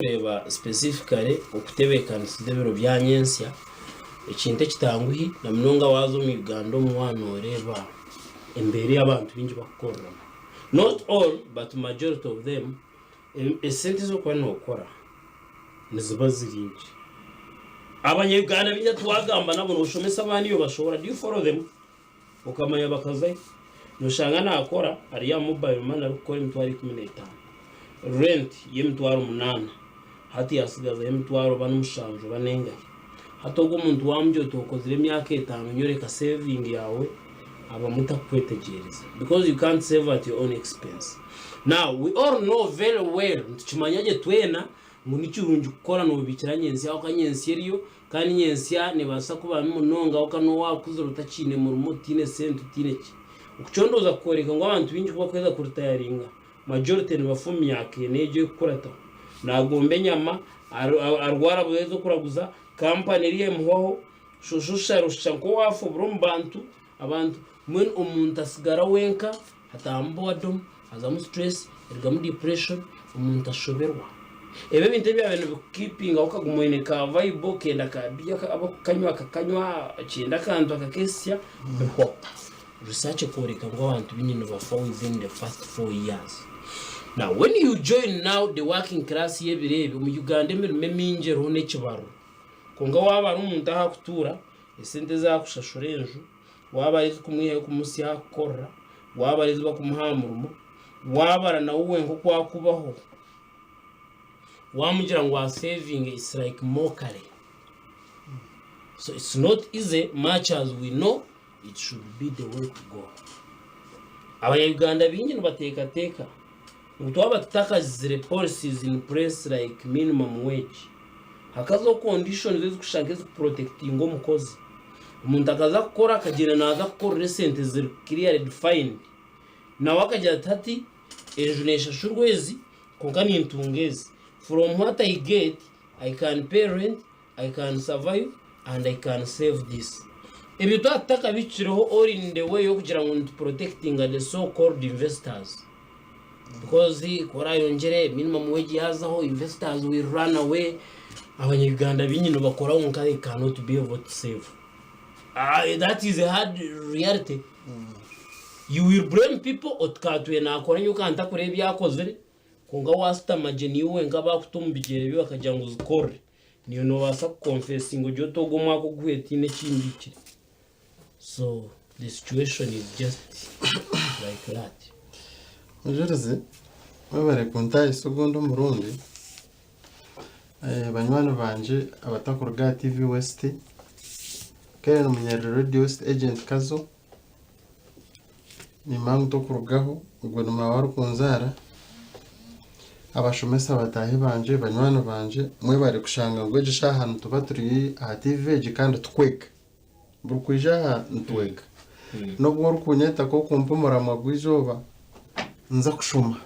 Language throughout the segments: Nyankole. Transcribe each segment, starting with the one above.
Kureeba specifically okutebeekanisiza ebiro bya nyentsya, ekintu ekitanguhi na munonga waaza omu Uganda omu waaba nooreeba embeera ei abantu baingi bakukoreramu. Not all but majority of them, esente ezi orikuba nookora niziba ziri nkye. Abanya-Uganda baingi abu twagamba nabo nooshomesa abaana iwe bashohora, do you follow them? Okamanya bakazayo. Noshanga nakora ari aha mobile money arikukora emitwaro 15. Rent y'emitwaro munaana. Hati yasigazayo emitwaro oba n'omushanju oba n'engahi. Hati ogwo omuntu wamugira oti okozire emyaka etaano nyoreka saving yawe abamwe takukwetegyereza because you can't save at your own expense. Now we all know very well nitukimanya gye twena ngu nikirungi kukora nobikira nyentsya aho ka nyentsya eriyo Kandi nyentsya neebaasa kuba mbi munonga kwonka n'obu waakuzire otakiine murimo, otaine sente, otaine ki. Okucondooza kukworeka ngu abantu baingi ku barikuheza kuritayaringa, majority nibafa omu myaka ena egyo erikukurataho. Naagomba enyama, arwara buhwezi okuraguza, kampani eriyo emuhwaho, shusha oshusha nk'owaafa obura omu bantu, abantu mbwenu omuntu atsigara wenka, hataahamu boredom, hazamu stress, erugamu depression, omuntu ashoberwa. Ebi ebintu ebyabaire nibikukipingaho okaguma oine ka vibe, okenda ka beer abakukanywa akakanywa, okyenda akantu akakesya, bihwaho. Research ekworeka ngu abantu baingi nibafa within the first 4 years. Now when you join now the working class y'ebiro ebi, omu Uganda emirimo emingi eriho n'ekibaruro. Kwonka waaba ari omuntu ahu akutuura, esente ezi akushashura enju, waaba ari ezikumwihayo kumutsya aha kukorera, waaba ari ezi barikumuha aha murimo, waabara nawe wenka oku arikubaho, waamugira ngu asevinge it's like mockery. So it's not easy much as we know it should be the way to go. Abanya-Uganda baingi nibateekateeka ngu twaba tutakazire policies in place like minimum wage, hakazaho conditions ezikushusha nk'ezikuprotectinga omukozi. Omuntu akaza kukora akagyenda naaza kukorera esente ziri clearly defined, nawe akagira ati hati enju neeshashurwa ezi kwonka nintunga ezi, from what I get I can pay rent, I can survive and I can save this. Ebyo twaba tutakabikireho all in the way y'okugira ngu nitu protectinga the so called investors because ku orayongyere minimum wage yazaho investors will run away abanya-Uganda baingi nibakora kwonka they cannot be able to save. Ah, that is a hard reality. You will blame people oti katwine nakora nyowe ka ntakureeba ebi akozire kwonka washutama gye niiwe wenka bakuta omu bigyere bye bakagira ngu zikore niiwe nobaasa kukonfesinga ogire oti ogu omwaka oguhweire tihaine eki mbiikire. So the situation is just like that. Mujurizi, webare kuntahisa ogundi omurundi. Eh, banywani bangye abatakuruga aha TV West, Karen Munyarire Radio West Agent Kazo, Nimba ngu tokurugaho, ogwo ni maawe arikunzaara, abashomesa bataahi bangye, banywani bangye, mwebare kushanga ngu egi shaaha nituba turi aha TV egi kandi tukwega. Buri kwija aha nitwega. N'obu orikunyeta nk'okumpa omuramwa gw'eizooba, nza kushoma.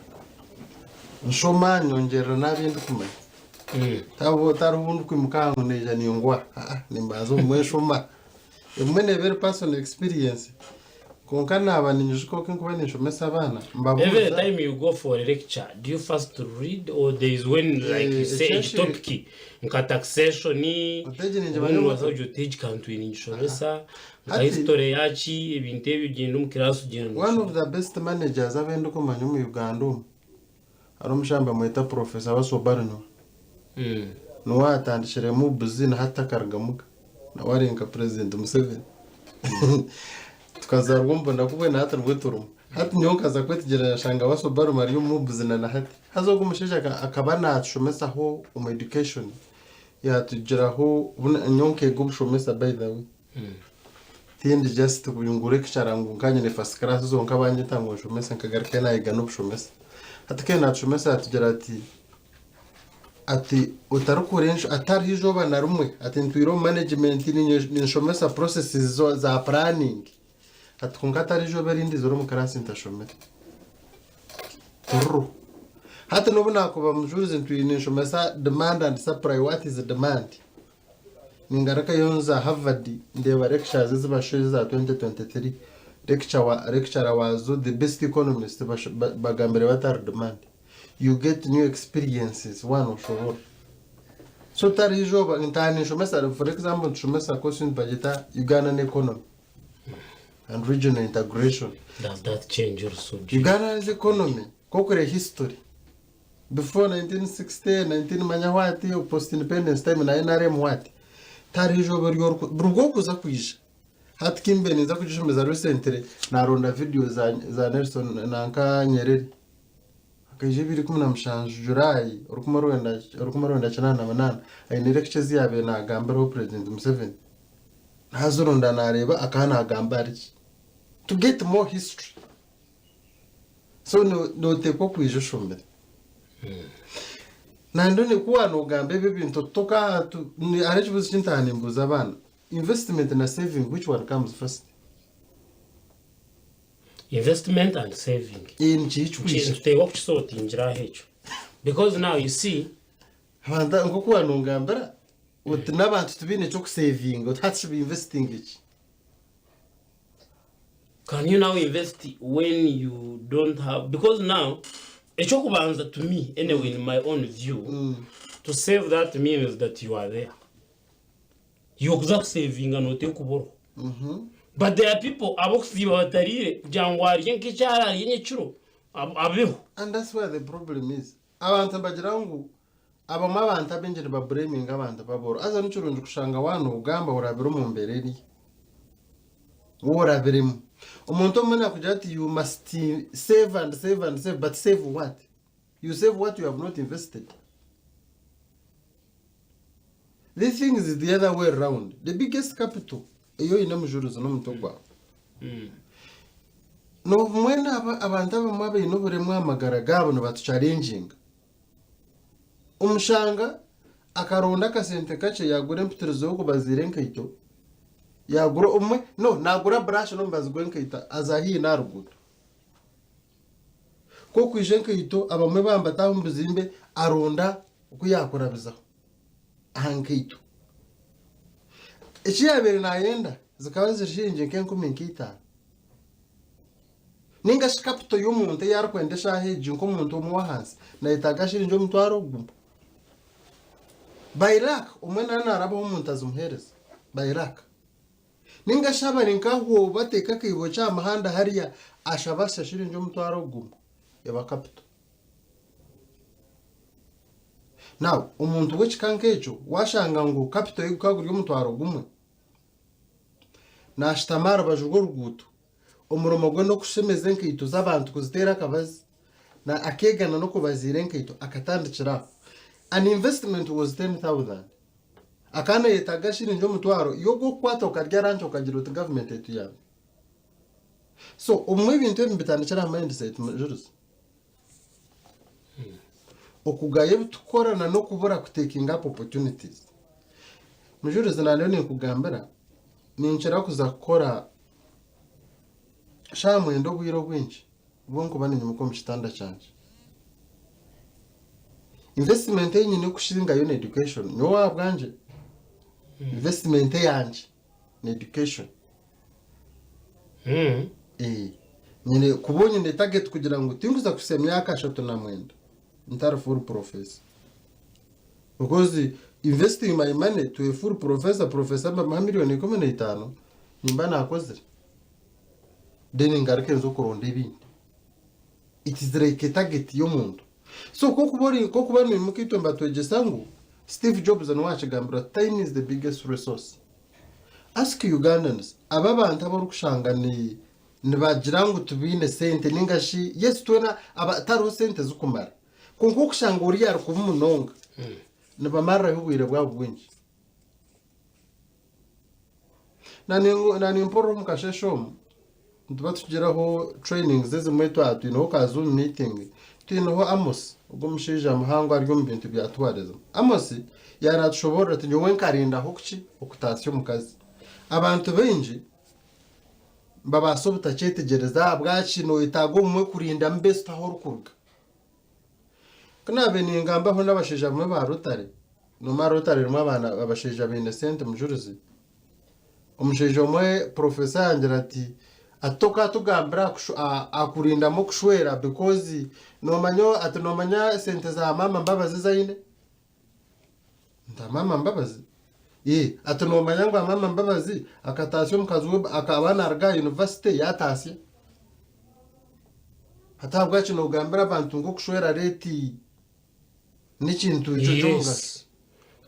Nshoma nyongyerera n'abi ndikumanya. Tihariho obu ndikwimuka aha ngu naija ningwa, aa nimbanza obumwe nshoma. Ebimwe neeba eri personal experience kwonka naaba ninyijuka oku ndikuba ninshomesa abaana Every mbabuuza time you go for a lecture, do you first read or there is when like you say ekyo egi topic nka taxation, Oteegi obundi ningimanya nobaasa kugira oti egi kantu ningishomesa, nka Hati- history yaki, ebintu ebyo ogyenda omu class ogyenda One of noshoma. the best managers abu ndikumanya omu Uganda omu hariho omushaija nibamweta Professor Basobarunywa. Niwe atandikire MUBS na hati takarugamuga. Nawe ari nka President Museveni. Tukazaarwa omu bunaku bwe na hati nibwo turimu. Hati nyowe nkaza kwetegyereza nshanga Basobarunywa ari omu MUBS na na hati. Haza ogwo omushaija akaba natushomesaho omu education, yatugiraho nyowe nkeega obushomesa by the way. Tindi just ngu lecturer ngu nka nyine first class zonka banyeta ngu nshomese nkagarukayo nayega n'obushomesa. Hati ku natushomesa yatugira ati ati otarikora ensho hatariho izooba na rimwe ati ntwire omu management ninshomesa processes za planning ati kwonka hatariho izooba erindi ndizire omu class ntashomire. Tiririho. Hati n'obu nakuba mujurizi ntwire ninshomesa demand and supply what is demand? Ningarukayo nza Harvard ndeeba lectures ezi bashwiire eza 2023, lecture wa lecturer waazo the best economist bagambire bati hari demand. You get new experiences waaba nooshoboora. So tihariho eizooba ntaaha ninshomesa for example nitushomesa course nibagyeta Ugandan economy and regional integration. Does that change also? Do you- Ugandan's economy nk'okureba history before 1960, 19 manya what, post independence time na NRM what, tihariho eizooba eri oriku buri bw'okuza kwija hati kimbe ninza kugishomesa recently naronda video za za Nelson nanka Nyerere. Akaija 2017 July 1988 aine lecture ezi yaabaire naagambiraho President Museveni. Naazironda naareeba akaba naagamba ahari ki. To get more history. So nooteekwa kwija oshomire. Nandone ku waanogamba ebi ebintu toka hariho ekibuuzo eki ntaaha nimbuuza abaana, investment na saving which one comes first? Investment and saving. Eh, nikiha ekikwija? Nituteekwa kukisortingira aho ekyo. Because now you see, Abantu nk'oku waanongambira oti n'abantu tibaine ky'okusevinga oti hati shi bainvestinge ki? Can you now invest when you don't have because now ekyokubanza to me anyway in my own view to save that means that you are there yokuza kusevinga noteekwa kuba oriho but there are people abokusiiba batariire kugira ngu arye nk'eki araarye nyekiro abeho. And that's where the problem is. Abantu nibagira ngu abamwe abantu abaingi nibabureminga abantu b'abooro. Haza ni kirungi kushanga waaba noogamba orabire omu mbeera eri ou orabiremu. Omuntu omwe naakugira ati you must save and save and save but save what? You save what you have not invested. These things is the other way round. The biggest capital ei oine mujurizi n'omutwe gwawe. N'obumwe abantu abamwe abaine oburemu aha magara gaabo nibatucharenginga. Omushanga akaronda akasente kakye yaagura empitirizo y'okubaziira enkaito, yaagura obumwe no naagura burashi n'omubazi gw'enkaito aza haihi n'aha ruguuto. Ku okwija enkaito abamwe baaba omu bizimbe aronda oku yaakurabizaho aha nkaito. Eki yaabaire naayenda zikaba ziri shiringi nk'enkumi nk'eitaano. Nainga shi kapito y'omuntu ei arikwenda eshaaha egi nk'omuntu omwe ow'ahansi naayetaaga shiringi omutwaro gumwe. By luck omwe naaba naarabaho omuntu azimuheereza by luck. Nainga shi abari nk'aho bateeka akaibo kye aha muhanda hariya ashaba shiringi omutwaro gumwe eba kapito. Now omuntu w'ekika nk'ekyo waashanga ngu kapito ye gukaba guri omutwaro gumwe, naashutama aha rubaju rw'oruguuto, omurimo gwe n'okushemeza enkaito z'abantu kuziteera akabazi, na akeegana n'okubaziira enkaito akatandikira aho. An investment was 10,000. Akaba naayetaaga shiringi omutwaro, iwe ogw'okukwata okarya ranki okagira oti gavumenti etuyambe. So obumwe ebintu ebi nibitandikira aha mindset Mujurizi. Okugaya ebi tukukora na n'okubura ku taking up opportunities. Mujurizi na nyowe ninkugambira ninkira kuza kukora shaaha mwenda obwire obwingi obu nkuba ninyimuka omu kitanda kyangye. Investment ei nyine kusingayo ni education. Nyowe ahabwangye investment eyangye ni education. Eh, nyine kuba nyine target kugira ngu tinkuza kuhitsya emyaka 39 ntari full professor. Because investing my money to a full professor, professor bamuha miliyoni 15, nimba nakozire. Then ngaruke nze okuronda ebindi. It is like a target y'omuntu. So kokuba ori kokuba niimuka itwe nibatwegyesa ngu Steve Jobs niwe wakigambira time is the biggest resource. Ask Ugandans, aba abantu abu orikushanga ni nibagira ngu tibaine sente ninga shi yes twena aba tihariho sente zirikumara kwonka okushanga oriya ari kubi munonga nibamariraho obwire bwabo bwingi. Na nimpurira omu kasheeshe omu nituba tukugiraho trainings ezimwe twaba twineho ka zoom meeting twineho Amos ogwo omushaija muhango ari omu bintu bya tourism. Amos yaanatushoboorora ati nyowe nkarindaho kuki okutaasya omukazi. Abantu baingi nibabaasa obutakyetegyereza ahabwaki noyetaaga obumwe kurindamu best ahu orikuruga. Ku naabaire ningambaho n'abashaija bamwe ba Rotary, noomanya Rotary erimu abaana abashaija baine sente mujurizi. Omushaija omwe professor yangira ati, Ati tokatugambira aha kurindamu okushwera because nomanya ati nomanya esente za maama Mbabazi ezi aine? Nti maama Mbabazi? Ee, ati nomanya ngu maama Mbabazi akataasya omukazi we akaba naruga aha university yataasya? Hati ahabwaki nogambira abantu ngu okushwera rate n'ekintu ky'omugasho? Yes.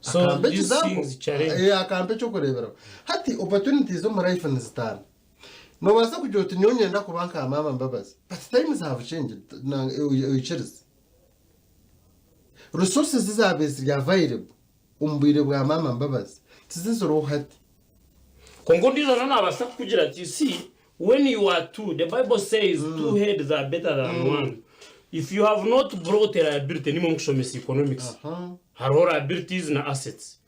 So Akampa these example. things challenge. Eh, akampa ekyokureeberaho. Hati opportunities omu life nizitaana. Noobaasa kugira oti nyowe niinyenda kuba nka maama Mbabazi but times have changed na- oikirize. Resources ezaabaire ziri available omu bwire bwa maama Mbabazi tiziziriho hati. Kwonka ondiijo nawe naabaasa kukugira ati, You see, when you are two, the Bible says two heads are better than one. If you have not brought a liability, nimwe mukushomesa economics. Aha. Hariho liabilities na assets.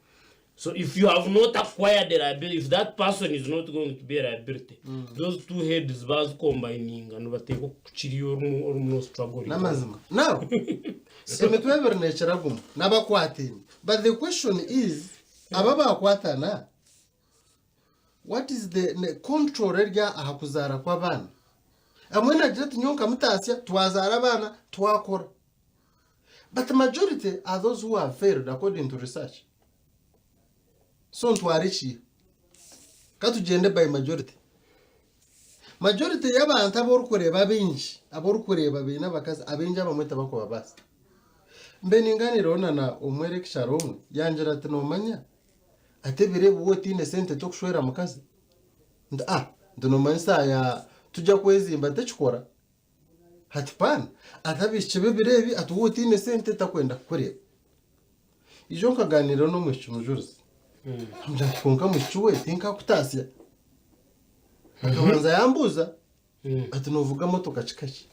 So if you have not acquired a liability, if that person is not going to be a liability, those two heads bazikombininga nibateekwa kukukira iwe orimu orimu no struggling. N'amazima. Now, emitwe ebiri neekira gumwe n'abakwataine. But the question is, aba abakwatana, what is the ne- control eri aha kuzaara kw'abaana? Amwe naagira ati nyowe nkamutaasya, twazaara abaana, twakora. But majority are those who have failed according to research. So ntwara ekiiha. Ka tugyende by majority. Majority y'abantu abu orikureeba abaingi, abu orikureeba baine abakazi, abaingi abamwe tibakubabaasa. Mbe ningaaniiraho na na omwe lecturer omwe, yangira ati noomanya, ati ebiro ebi waaba otaine sente tokushwera mukazi? Nti ah, nti noomanyisa ya tujya kwezimba tekikora? Hati paana, ati abaishiki b'ebiro ebi ati waaba otaine sente takwenda kukureeba. Ijo nkaganiira n'omwishiki mujurizi, nkamugira nti kwonka mwishiki we tinkakutaasya. Akabanza yambuuza ati noovuga motoka kika ki?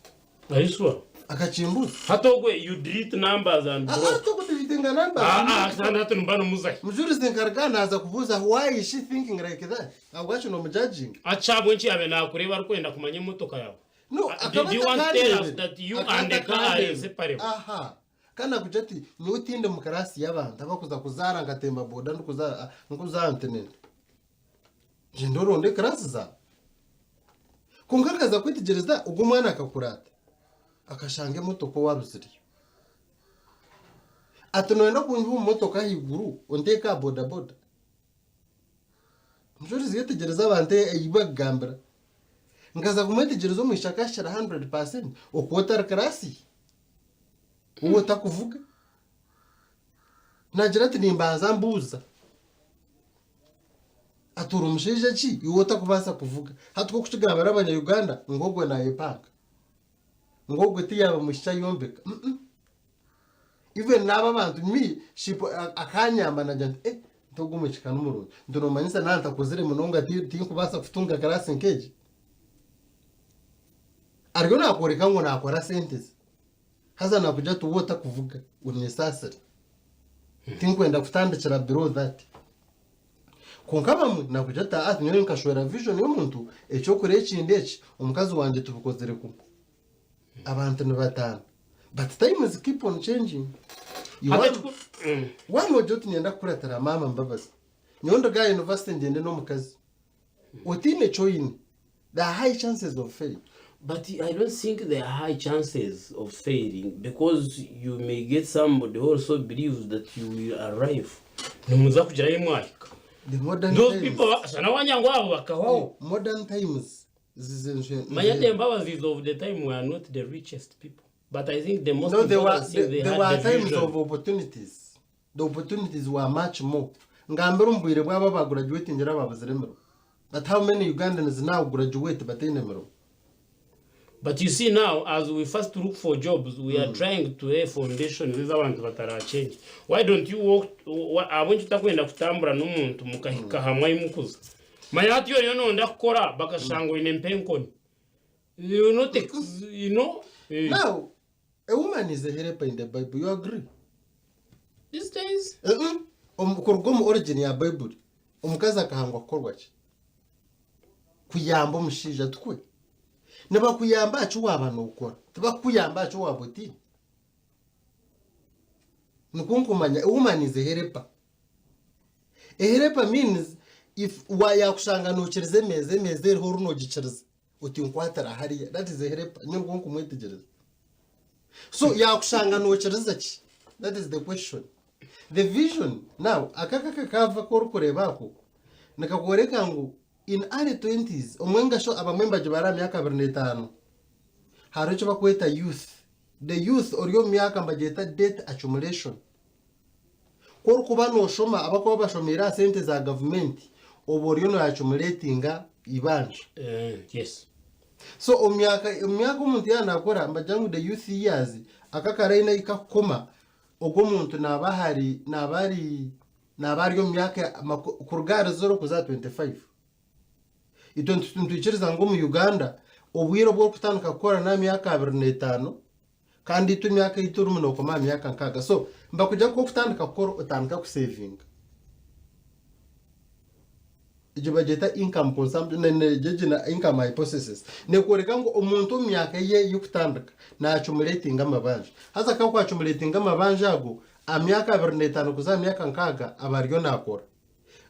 Are you sure? Akakimbuuza. Hati ogwe you delete numbers and Ah, ah, block. tokudeletinga numbers. Ah, ah, kandi hati nimba nimuzahi. Mujurizi nkaruga naaza kubuuza why is she thinking like that? Ahabwaki noomujudginga? Ahabw'enki yaabaire naakureeba arikwenda kumanya emotoka yaawe? No, Uh, akaba do you want to tell us atakandeebire. that you Akaba and the car are atakandeebire. inseparable? Aha. Kandi nakugira ati nyowe tindi mu class y'abantu abakuza kuzaara nkatemba boda ndikuzaara ndikuzaara nti nini. Gyenda oronde class zaawe. Kwonka nkaza kwetegyereza ogwo omwana akakura ata? Akashanga emotoka owaabo ziriyo. Ati noyenda kunyiha omu motoka ahaiguru onteeke aha bodaboda? Omushorizi yetegyereza abantu ei bakugambira. Nkaza kumwetegyereza omwishiki akahikira 100% okuba otari class ye, ou otakuvuga. Naagira ati nimbanza mbuuza. Ati ori mushaija ki iwe otakubaasa kuvuga? Hati k'okukigambira abanya Uganda ngu ogwe nayepanga. Ngu ogwe tiyaaba mwishiki ayombeka. Mm. Even n'abo abantu me she akanyamba nagira nti eh nti ogu omwishiki ka nimurungi. Nti nomanyisa naaba ntakuzire munonga tinkubaasa kutunga class nk'egi. Ariyo nakworeka ngu nakora sente ze. Haza nakugira ati waaba otakuvuga onyesaasire. Tinkwenda kutandikira below that. Kwonka abamwe nakugira ati aa nyowe nkashwera vision y'omuntu eky'okora ekindi eki omukazi wangye tubikozire kumwe. Abantu nibataana but times keep on changing. You Hati want- ekiku-. Waaba ogira oti niinyenda kukuratira maama Mbabazi, nyowe nduge aha university ngyende n'omukazi otaine eki oine, there are high chances of failure. But I don't think there are high chances of failing because you may get somebody who also believes that you will arrive. Nimuza kugira ahi mwahika. The modern Those times, people shana wanya ngu abo bakahwaho. modern times zize Manya the Mbabazi's of the time were not the richest people. But I think the most No, there were, important thing there, they there had were the times vision. of opportunities. The opportunities were much more. Ngambira omu bwire bwabo abagurajuwetingira ababuzire emirimo. But how many Ugandans now graduate bataine mirimo? But you see now, as we first look for jobs, we are trying to lay foundations ez'abantu batarachange. Why don't you walk, ahabw'enki otakwenda kutambura n'omuntu mukahika hamwe ahi mukuza? Manya hati oriyo noyenda kukora bakashanga oine mpenkoni. You not ex, you know? Eh. Now, a woman is a helper in the Bible. You agree? These days? Uh-uh. Kuruga omu origin ya Bible, omukazi akahangwa kukorwa ki? Kuyamba omushaija tikwe? Nibakuyamba aha ki waaba nookora, tibakukuyamba aha ki waaba otaine. Nikwo nkumanya a woman is a helper. A helper means if wa yaakushanga nookiriza emeeza, emeeza eriho ori noogikiriza. oti nkwatira hariya that is a helper nyowe nikwo nkumwetegyereza so yakushanga nokiriza ki that is the question the vision now aka akakaava aku orikureeba ako nikakworeka ngu in early twenties omwe ngasho abamwe nibagibara aha myaka 25 hariho eki barikweta youth the youth ori omu myaka nibagyeta debt accumulation Ku orikuba nooshoma abarikuba bashomeire aha sente za gavumenti oba oriyo nooyaccumulatinga eibanja. Yes. So omu myaka omu myaka omuntu yaaba naakora nibagira ngu the youth years aka akaraini ahi kakukoma ogwo omuntu naaba ahari naaba ari naaba ari omu myaka maku kuruga ahari zero kuza aha 25. Itwe nitwikiriza ngu omu Uganda obwire obu orikutandika kukora n'aha myaka 25 Kandi itwe emyaka ei turimu nookoma aha myaka nkaaga. So nibakugira ngu ku orikutandika kukora otandika kusevinga. Egyo bagyeta income consumption ne- ne- egyo na income hypothesis. Neekworeka ngu omuntu omu myaka ye y'okutandika naacumulatinga amabanja. Haza ku arikuacumulatinga amabanja ago, aha myaka 25 kuza aha myaka nkaaga aba ariyo naakora.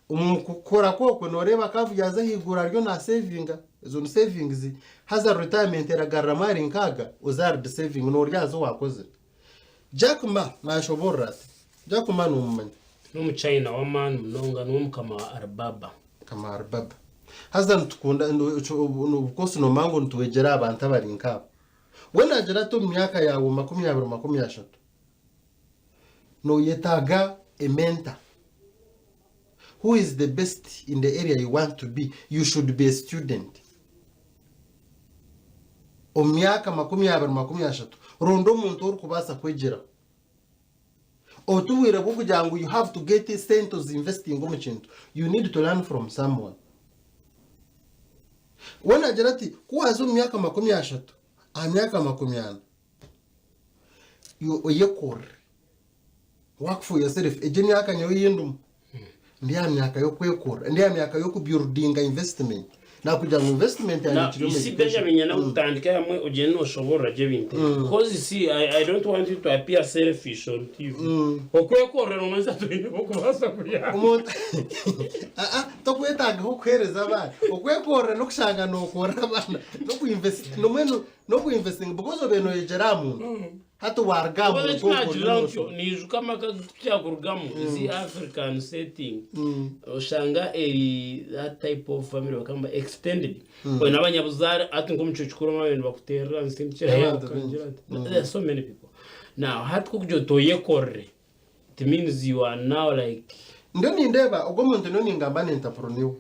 Omu kukora kwe okwe nooreeba akaavu yaaza ahaiguru ariyo naasevinga, ezo ni savings, haza retirement eragaruramu ahari nkaaga oze ahari disaving noorya aha zi waakozire. Jack Ma naashoboorora ati, Jack Ma noomumanya? N'omuchina w'amaani munonga, niwe mukama wa Alibaba. Mukama wa Alibaba. Haza nitukunda, of course noomanya ngu nitwegyera aha bantu abari nk'abo. We naagira ati omu myaka yaawe 20, 30, Noyetaaga a mentor who is the best in the area you want to be, you should be a student. Omu myaka 20 30 ronda omuntu orikubaasa kwegyeraho. Otubwire bw'okugira ngu you have to get sente ozinvestinge omu kintu, you need to learn from someone. We naagira ati ku waaza omu myaka 30 aha myaka 40, Oyekorere. Work for yourself. Egyo emyaka nyowe ei ndimu, ndi aha myaka y'okwekorera, ndi aha myaka y'okubuildinga investment. Nakugira ngu investment yangye Now, ekiri you omu see, education. Benjamin, nyenda kutandika hamwe ogyende noshoborora gye ebintu ebi. Because you see, I don't want you to appear selfish on TV. Okwekorera nomanyisa twine okubaasa kuyamba. Omuntu Aa, tokwetagaho kuheereza abaana. Okwekorera n'okushanga nokorera abaana, n'okuinvest, nomwenu N'okuinvestinga because obaire noyegyera aha muntu hati waruga aha Because muntu eki ogwo naagirira oriyo ntyo noshoma. niijuka amaka agu tukira kurugamu ezi African setting oshanga eri that type of family bakagamba extended oine abanyabuzaare hati nk'omu kiro kikuru omwe nibakuteerera nsindikira Abantu yaka baingi. ngira nti there are so many people now hati ku okugira oti oyekorere it means you are now like Ndiyo nindeeba ogwo omuntu ndiyo ningamba ni entrepreneur.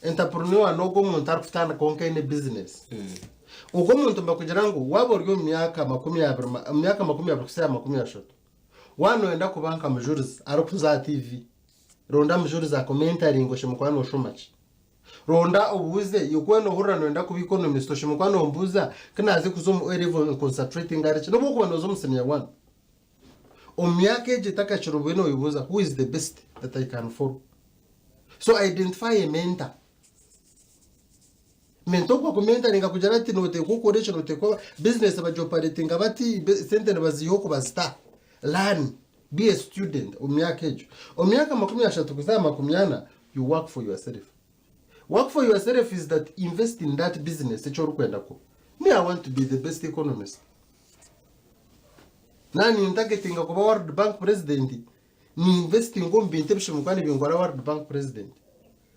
Entrepreneur n'ogwo omuntu arikutandika kwonka aine business. Ogwo omuntu nibakugira ngu waaba ori omu myaka 20 omu myaka 20 kuhitsya aha 30, waaba nooyenda kuba nka Mujurizi arikuza aha TV, ronda Mujurizi akumentaringe oshemwe kuba nooshoma ki. Ronda obuuze, iwe ku waaba noohurira nooyenda kuba economist oshemwe kuba noombuuza ku naaze kuza omu A level nconcentratinge ahari ki n'obu orikuba nooza omu senior one. Omu myaka egyo etakakire obe noyebuuza who is the best that I can follow. So identify a mentor. Mentor ogwo akumentaringa kugira ati noteekwa okore eki noteekwa business bagioperatinga bati, sente nibaziiha oku bazita. Learn, be a student omu myaka egyo. Omu myaka 30 kuza aha 40 you work for yourself. Work for yourself is that invest in that business eki orikwenda kuba. Me I want to be the best economist. Naaba nintagetinga kuba World Bank president, ninvesitinga omu bintu ebishemereire kuba nibinkora World Bank president.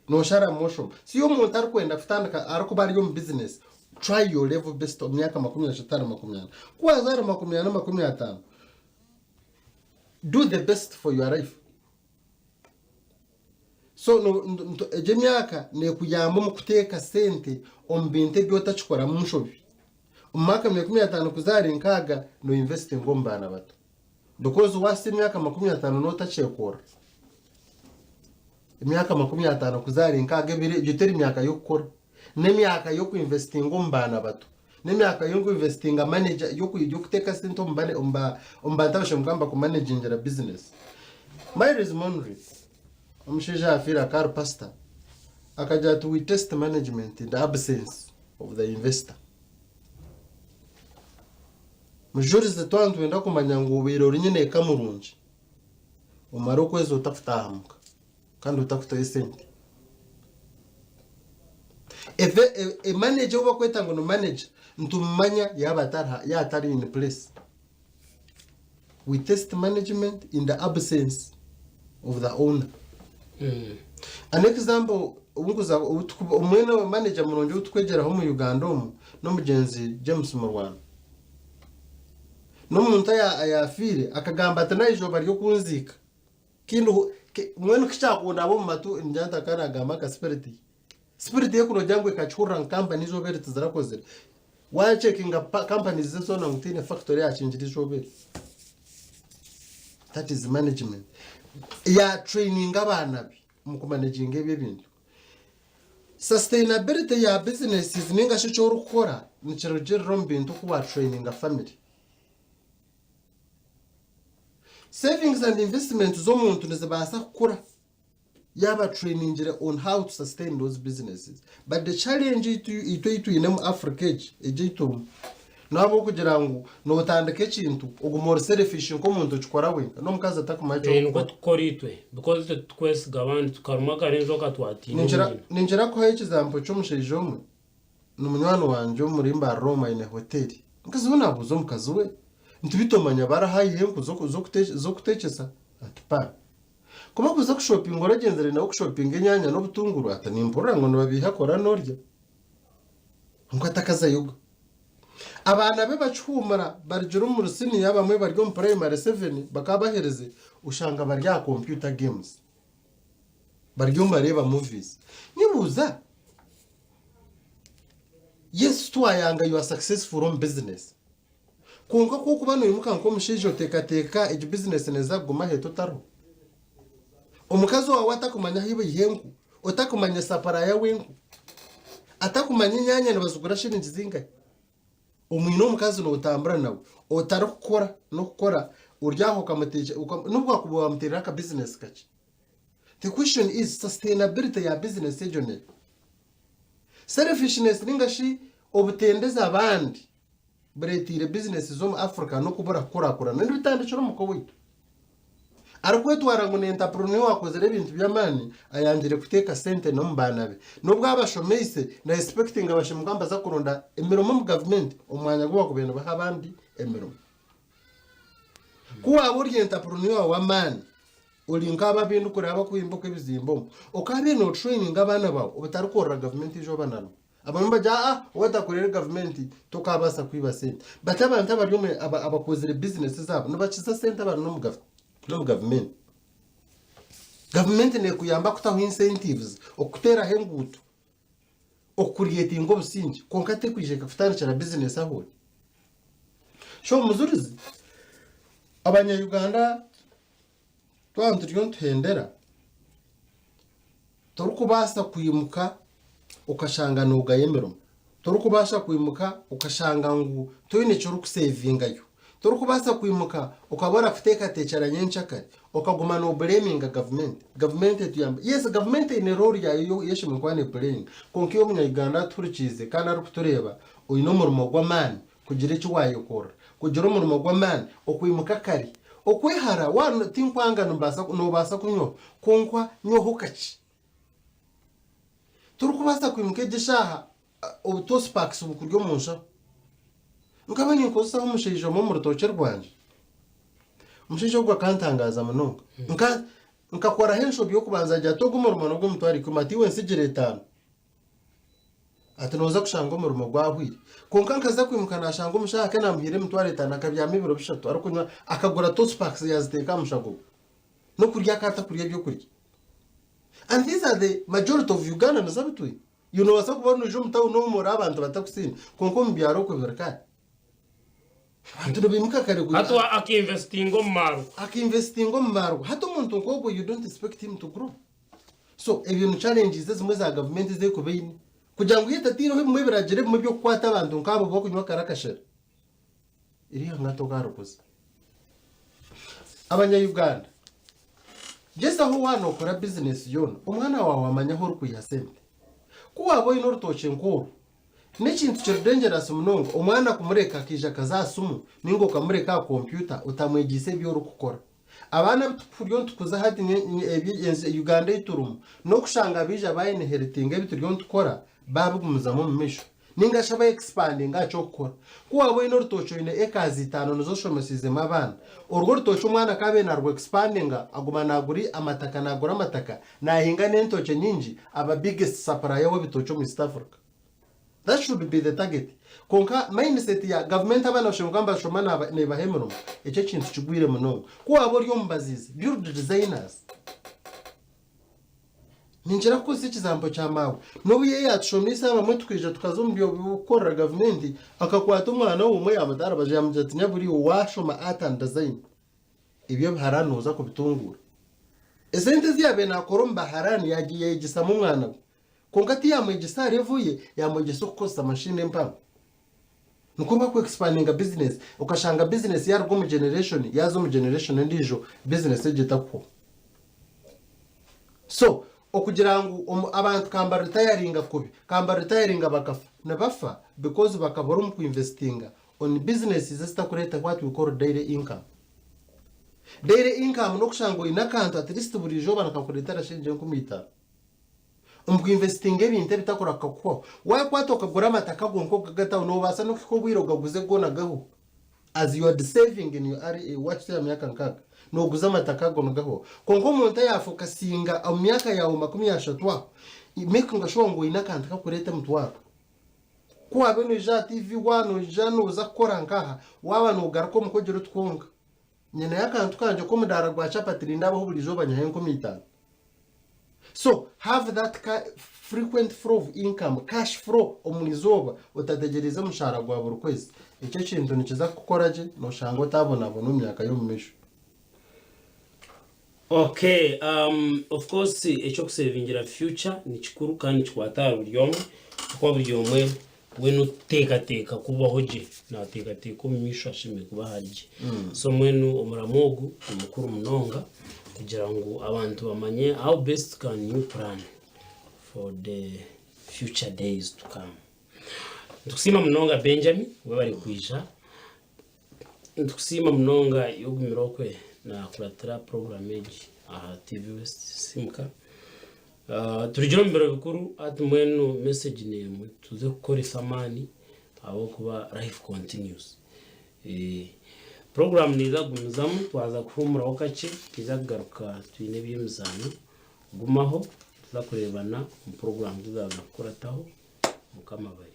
Nosharamu oshoma. Si omuntu arikwenda kutandika arikuba ari omu business, try your level best omu myaka 30 ahari 40. Ku waaza ahari 40, 50, do the best for your life. So egyo emyaka nekuyamba omu kuteeka sente omu bintu ebi otakikoramu nshobi. Omu myaka 50 kuza ahari nkaaga no investinga omu baana bato. Because waahitsya emyaka 50 n'otakyekorera, emyaka 50 kuza ahari nkaaga ebiro egyo teri myaka y'okukora. N'emyaka y'okuinvestinga omu baana bato. N'emyaka y'okuinvestinga manager y'okuteeka sente omu bantu abashemereire kuba nibakumanagingira business. Myles Munroe, omushaija afiire akaba ari pastor, akagira ati we test management in the absence of the investor. Mujurizi twaba nitwenda kumanya ngu obaire ori nyineeka murungi, omare okwezi otakutaaha muka kandi otakutayo esente. Eve, manager ou bakweta ngu ni manager nitumumanya yaaba atari yaaba atari in place. We test management in the absence of the owner. An example obu nkuza obu tuku- omwene manager murungi ou tukwegyeraho omu Uganda omu n'omugyenzi James Murwana. N'omuntu aya- ayafiire akagamba ati n'aha izooba ry'okunziika kindiho ki- mbwenu kikyakundaaba omu matu ningira nti akaba naagamba nka spirit ye. Spirit ye kunogira ngu ekakihurira ngu kampani izooba eri tizirakozire. Wacekinga companies ze zoona ngu tihaine factory eyakingire izooba eri. That is management. Ya traininga abaana be omu kumanaginga ebyo ebintu. Sustainability ya businesses ninga shi eki orikukora nikirugirira omu bintu oku wa traininga family. Savings and investment z'omuntu nizibaasa kukura yaaba trainingire on how to sustain those businesses but the challenge itwe ei twine omu Africa egi egi ei turimu n'ahabw'okugira ngu nootandika ekintu oguma ori selfish nk'omuntu okikora wenka n'omukazi atakumanya eki Eh, nikwo orikukora. tukukora itwe because itwe titukwesiga abandi tukaruma akari enjoka twatiina Ninkira omunyina. ninkira kuhayo ekizampo ky'omushaija omwe ni munywani wangye omuri Mbarara omu aine hoteri. Mukazi we naabuuza omukazi we nti beitu omanya barahayo enku z'okutekyesa? Ati pa. Ku bakuza kushopinga oragyenzire nawe kushopinga enyanya n'obutunguru ati nimpurira ngu nibabiiha kora norya. Kwonka atakazayoga. Abaana be bakihuumura barugire omuri siniya abamwe bari omu purayimare seveni bakaba baherize oshanga bari aha kompyuta games. Bari omu bareeba movies. Nyebuuza, yes twayanga you are successful omu business Kwonka ku orikuba noimuka nk'omushaija oteekateeka egi bizinesi neeza kuguma aheetu otariho. Omukazi waawe atakumanya ahu baiha enku, otakumanya sapuraaya w'enku, atakumanya enyaanya nibazigura shiringi zingahi. Omwine omukazi nootambura nawe otarikukora n'okukora ori aho okamuteekye n'obu waakuba waamuteerera akabizinesi kakye. The question is sustainability ya bizinesi egyo neeha? Selfishness ninga shi obutendeza abandi bureteire bizinesi z'omu Africa n'okubura kukurakurana nibitandikira omu ka owaitu. Arikwetwara ngu ni entrepreneur akozire ebintu by'amaani ayangire kuteeka sente n'omu baana be. N'obu abashomeise na expectinga bashemererwa nibaza kuronda emirimo omu gavumenti omu mwanya gu bakubaire nibaha abandi emirimo. Ku waaba ori entrepreneur w'amaani ori nk'abo abu ndikureeba abarikuhimba ebizimbe omu, okaabaire nootureyininga abaana baawe obutarikuhurira gavumenti eizooba na rimwe. Abamwe nibagira aa waaba otakorire gavumenti tokaabaasa kwiba sente. But abantu abari omu abakozire bizinesi zaabo nibakiza sente abari n'omu gavumenti. Gavumenti neekuyamba kutaho incentives, okuteeraho enguuto, okukuryetinga obusingye kwonka tekwija ekakutandikira bizinesi ahu ori. So Mujurizi, abanya Uganda twaba turiyo nituhendera, torikubaasa kwimuka okashanga noogaya emirimo, torikubaasa kwimuka okashanga ngu toine eki orikusevingayo, torikubaasa kwimuka okaba orakuteekateekyera nyenkyakare okaguma noobureeminga gavumenti. Gavumenti etuyambe. Yes, gavumenti eine rooro yaayo ei eshemereire kuba neepureyinga kwonka iwe omunya-Uganda atuhurikiize kandi arikutureeba oine omurimo gw'amaani kugira eki waayekorera, kugira omurimo gw'amaani, okwimuka kare, okwehara waaba tinkwanga nimbaasa noobaasa kunywaho kwonka nywaho kakye. Torikubaasa kwimuka egi eshaaha obutosipakisi bukuri omu nshaho. Nkaba ninkozesaho omushaija omwe omu rutookye rwangye, omushaija ogwo akantangaaza munonga. Nka nkakoraho enshobi y'okubanza ngira nti ogu omurimo n'ogw'emitwaro ikumi ati iwe ntsigira etaano. Ati nooza kushanga omurimo gwahwire. Kwonka nkaza kwimuka naashanga omushaho ake naamuhaire emitwaro etaano akabyama ebiro bishatu arikunywa akagura Tospaks yaaziteeka aha mushago gwe. N'okurya akaba atakurya ebyokurya. And these are the majority of Ugandans abu twine. Iwe noobaasa kuba noija omu tawuni omwo orebe abantu batakusiima kwonka omu byaro okwo biri kare. Abantu nibaimuka kare Hati akainvestinga omu maarwa. Akainvestinga omu maarwa. Hati omuntu nk'ogwo you don't expect him to grow. So ebyo ni challenges ezimwe za gavumenti ezi erikuba eine kugira ngu yo etataireho ebimwe ebiragiro ebimwe eby'okukwata abantu nk'abo abarikunywa kare akashera eri eihanga tokaarikuza. Abanya Uganda gyezaho waaba nookora bizinesi yoona omwana waawe amanye ahu orikwiha sente. Ku waaba oine orutookye nk'oru n'ekintu kiri dangerous munonga omwana kumureka akaija akaza aha simu nainga okamureka aha kompyuta otamwegyeise ebi orikukora. Abaana abu turiyo nitukuza hati Uganda ei turimu n'okushanga baija ba inheritinga ebi turiyo nitukora baabigumizamu omu maisho ninga shi ba expandinga aha ky'okukora. Ku waaba oine orutookye oine acres itaano nizo oshomesiizemu abaana, orwo orutookye omwana ku abaire naarwo expandinga aguma naagura amataka naagura amataka naahinga n'entookye nyingi aba biggest supplier w'ebitookye omu East Africa. That should be the target. Kwonka mindset ya government abaana bashemereire kuba nibashoma nebaha emirimo, ekyo ekintu kigwire munonga. Ku waaba ori omubaziizi, build designers. Ninkira kukozesa ekizampo kya maawe. N'obu ye yaatushomeise abamwe tukaija tukaza omu by'okukorera gavumenti, akakwata omwana we omwe yaamuta aha rubaju yaamugira ati nyabura iwe waashoma art and design, ebi ebiharani nooza kubitunguura. Esente ezi yaabaire naakora omu baharani yaagiye yayegyesamu omwana we. Kwonka tiyaamwegyesa aha level ye, yaamwegyesa okukozesa machine empango. Nikwo baku expandinga business, okashanga business yaaruga omu generation yaaza omu generation endiijo, business egyo etakuhwaho. So, okugira ngu omu abantu ka mbaritayaringa kubi, ka mbaritayaringa bakafa, nibafa because bakabura omu ku investinga on businesses ezitakureeta what we call daily income. Daily income n'okushanga oine akantu at least buri izooba nikakureetera shiringi 5000. Omu kuinvestinga ebintu ebitakura kukakuhwaho. Wakwata okagura amataka gonka okagataho nobaasa nokuhika obwire ogaguze goona gahweho. As you are saving in your early wahitsya aha myaka nkaaga noguza amataka ago nigahwaho. Kwonka omuntu ayafokasinga omu myaka yaawe 30 aho making sure ngu oine akantu kakureeta emitwaro. Ku waabe noija aha TV waaba noija nooza kukora nkaha waaba nogaruka omuka ogire oti kwonka nyineyo akantu kangye k'omudaara gwa chapati nindabaho buri izooba nyihayo 5000. So have that frequent flow of income, cash flow omu izooba otategyereize omushaara gwa buri kwezi. Ekyo ekintu nikiza kukukora gye noshanga otabonabona omu myaka y'omu maisho. Okay, of course eky'okusevingira future ni kikuru kandi nikikwata ahari buri omwe ahakuba buri omwe weena oteekateeka kubaho gye naateekateeka omu maisho ashemereire kuba ahari gye. So mbwenu omuramo ogu ni mukuru munonga kugira ngu abantu bamanye how best can you plan for the future days to come. Nitukusiima munonga Benjamin webare kwija. Nitukusiima munonga y'ogumire okwe nakuratira program egi aha TV West Simka. Turugire omu biro bikuru hati mbwenu message n'emwe tuze kukoresa amaani ahabw'okuba life continues. Program neeza kugumizamu twaza kuhuumuraho kakye twija kugaruka twine eby'emizaano. Gumaho tuza kureebana omu program ezaaza kukurataho. Mukama abarinde.